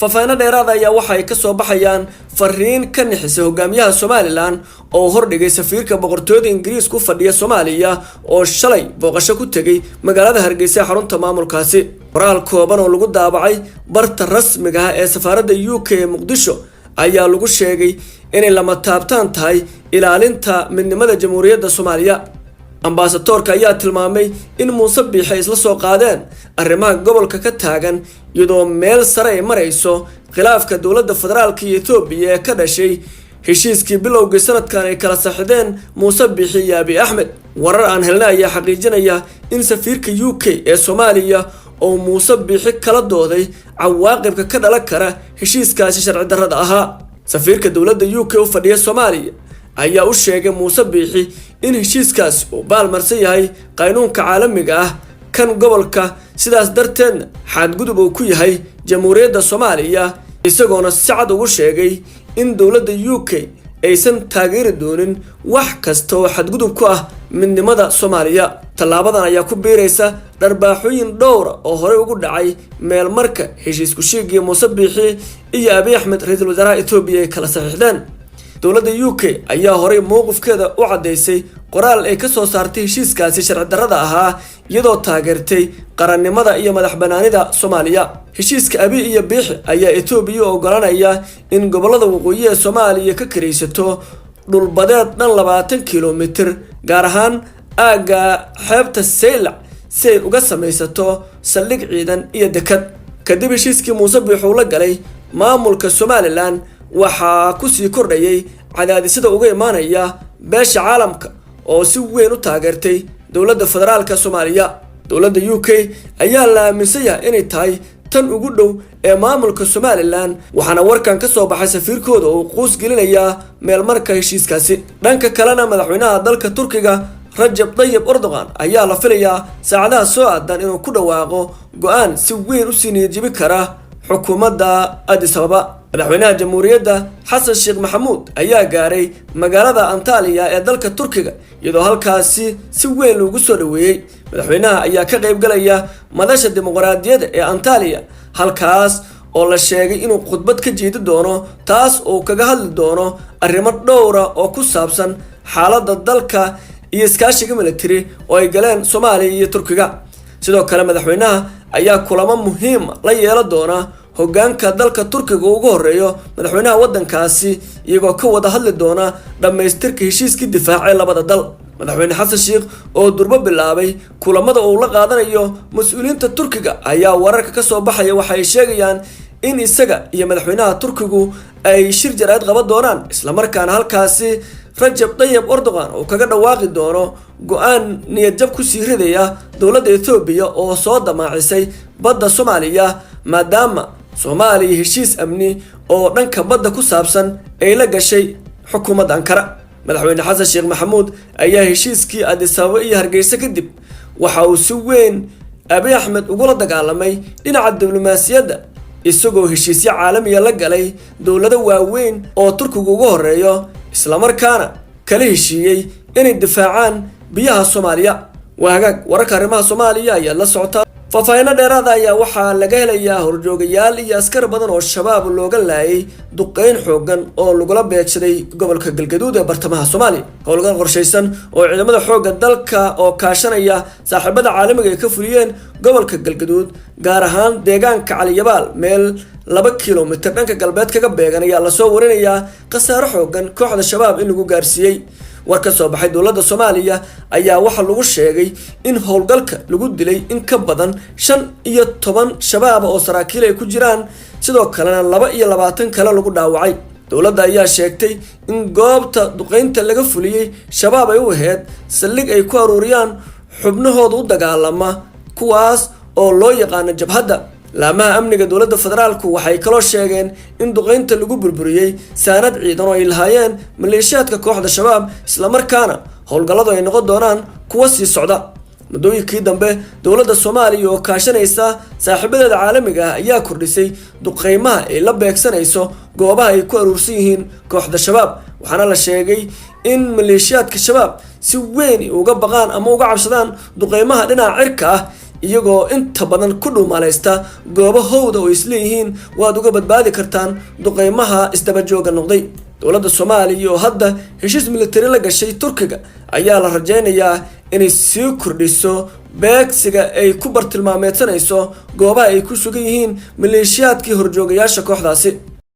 Faahfaahino dheeraada ayaa waxa ay kasoo baxayaan fariin ka nixisay hogaamiyaha Somaliland oo hordhigay safiirka boqortooyada Ingiriis ku fadhiya Soomaaliya oo shalay booqasho ku tegay magaalada Hargeysa ee xarunta maamulkaasi. Qoraal kooban oo lagu daabacay barta rasmiga ah ee safaaradda UK ee Muqdisho ayaa lagu sheegay inay lama taabtaan tahay ilaalinta midnimada Jamhuuriyadda Soomaaliya. Ambasadoorka ayaa tilmaamay in Muuse Biixi ay isla soo qaadeen arrimaha gobolka ka taagan, iyadoo meel sare ay marayso khilaafka dowladda federaalka iyo Etoobiya ee ka dhashay heshiiskii bilowgii sanadkan ay kala saxideen Muuse Biixi iyo Abiy Axmed. Warar aan helnay ayaa xaqiijinaya in safiirka UK ee Soomaaliya oo Muuse Biixi kala dooday cawaaqibka ka dhalan kara heshiiskaasi sharci darrada ahaa. Safiirka dowladda UK u fadhiya Soomaaliya ayaa u sheegay Muuse Biixi in heshiiskaasi uu baalmarsan yahay qaynuunka caalamiga ah, kan gobolka, sidaas darteedna xadgudub uu ku yahay Jamhuuriyadda Soomaaliya, isagoona si cad ugu sheegay in dowladda UK aysan taageeri doonin wax kasta oo xadgudub ku ah midnimada Soomaaliya. Tallaabadan ayaa ku biiraysa dharbaaxooyin dhowra oo horey ugu dhacay meelmarka heshiisku shiigii Muuse Biixi iyo Abiy Axmed, ra-iisul wasaaraha Etoobiya, ay kala saxiixdeen. Dowladda UK ayaa horey mowqifkeeda u caddaysay qoraal ay ka soo saartay heshiiskaasi sharci darrada ahaa, iyadoo taageertay qarannimada iyo madax banaanida Soomaaliya. Heshiiska Abiy iyo Biixi ayaa Etoobiya u ogolanaya in gobollada waqooyi ee Soomaaliya ka karaysato dhulbadeed dhan 20 kilomitir, gaar ahaan aagga xeebta Saylac, si ay uga samaysato saldhig ciidan iyo dekad. Kadib heshiiskii Muuse Biixi uu la galay maamulka Somaliland, waxaa kusii kordhayay cadaadisyada uga imaanaya beesha caalamka oo si weyn u taageertay dowladda federaalka Soomaaliya. Dowladda UK ayaa la aaminsan yahay inay tahay tan ugu dhow ee maamulka Somaliland, waxaana warkan ka soo baxay safiirkooda oo quus gelinayaa meelmarka heshiiskaasi. Dhanka kalena, madaxweynaha dalka Turkiga Rajab Dayib Erdogan ayaa la filayaa saacadaha soo aadan inuu ku dhawaaqo go-aan si weyn usii niyadjibi kara xukuumadda Addis Ababa. Madaxweynaha Jamhuuriyadda Xasan Sheekh Maxamuud ayaa gaaray magaalada Antaliya ee dalka Turkiga, iyadoo halkaasi si weyn loogu soo dhaweeyey. Madaxweynaha ayaa ka qaybgalaya madasha dimuqraadiyadda ee Antaliya, halkaas oo la sheegay inuu khudbad ka jeedi doono, taas oo kaga hadli doono arrimo dhowra oo ku saabsan xaaladda dalka iyo iskaashiga military oo ay galeen Soomaaliya iyo Turkiga. Sidoo kale, madaxweynaha ayaa kulamo muhiima la yeelan doona hogaanka dalka Turkiga ugu horeeyo madaxweynaha waddankaasi, iyagoo ka wada hadli doona dhammaystirka heshiiskii difaac ee labada dal. Madaxweyne Xasan Sheikh oo durbo bilaabay kulamada uu la qaadanayo mas-uuliyiinta Turkiga ayaa wararka kasoo baxaya waxay sheegayaan in isaga iyo madaxweynaha Turkigu ay shir jaraa'id qaban doonaan, islamarkaana halkaasi Rajab Dayib Erdogan uu kaga dhawaaqi doono go-aan niyadjab kusii ridaya dowladda Etoobiya oo soo damaacisay badda Soomaaliya, maadaama Soomaaliya heshiis amni oo dhanka badda ku saabsan ay la gashay xukuumadda Ankara. Madaxweyne Xasan Sheekh Maxamuud ayaa heshiiskii Addis Ababa iyo Hargeysa kadib waxa uu si weyn Abiy Axmed ugula dagaalamay dhinaca diblomaasiyadda, isagoo heshiisyo caalamiya la galay dowlado waaweyn oo Turkigu ugu horeeyo, islamarkaana kala heshiiyey inay difaacaan biyaha Soomaaliya. Waa hagaag, wararka arrimaha Soomaaliya ayaad la socotaa. Faahfaahinno dheeraada ayaa waxaa laga helayaa horjoogayaal iyo askar badan oo Shabaab looga laayay duqeyn xoogan oo lagula beegsaday gobolka Galgaduud ee bartamaha Soomaaliya. Howlgal qorshaysan oo ciidamada xoogga dalka oo kaashanaya saaxiibada caalamiga ay ka fuliyeen gobolka Galgaduud, gaar ahaan deegaanka Caliyabaal, meel 2 kilomitir dhanka galbeed kaga beegan, ayaa lasoo warinayaa khasaaro xoogan kooxda Shabaab in lagu gaarsiiyey. War ka soo baxay dowladda Soomaaliya ayaa waxaa lagu sheegay in howlgalka lagu dilay in ka badan 15 Shabaaba oo saraakiil ay ku jiraan, sidoo kalena 22 kale lagu dhaawacay. Dowladda ayaa sheegtay in goobta duqeynta laga fuliyey Shabaab ay u ahayd saldhig ay ku aruuriyaan xubnahooda u dagaalama, kuwaas oo loo yaqaano jabhadda. Laamaha amniga dowladda federaalku waxay kaloo sheegeen in duqeynta lagu burburiyey saanad ciidan oo ay lahaayeen maleeshiyaadka kooxda Shabaab, islamarkaana howlgalladu ay noqon doonaan kuwa sii socda. Muddooyinkii dambe, dowladda Soomaaliya oo kaashanaysa saaxiibadeeda caalamiga ah ayaa kordhisay duqeymaha ay la beegsanayso goobaha ay ku aruursan yihiin kooxda Shabaab, waxaana la sheegay in maleeshiyaadka Shabaab si weyn uga baqaan ama uga cabsadaan duqeymaha dhinaca cirka ah. iyagoo inta badan ku dhuumalaysta goobo howda oo isleeyihiin waad uga badbaadi kartaan duqeymaha isdabajooga noqday. Dowladda Soomaaliya oo hadda heshiis militari la gashay Turkiga ayaa la rajeynayaa inay sii kordhiso beegsiga ay ku bartilmaameedsanayso goobaha ay ku sugan yihiin maleeshiyaadkii horjoogayaasha kooxdaasi.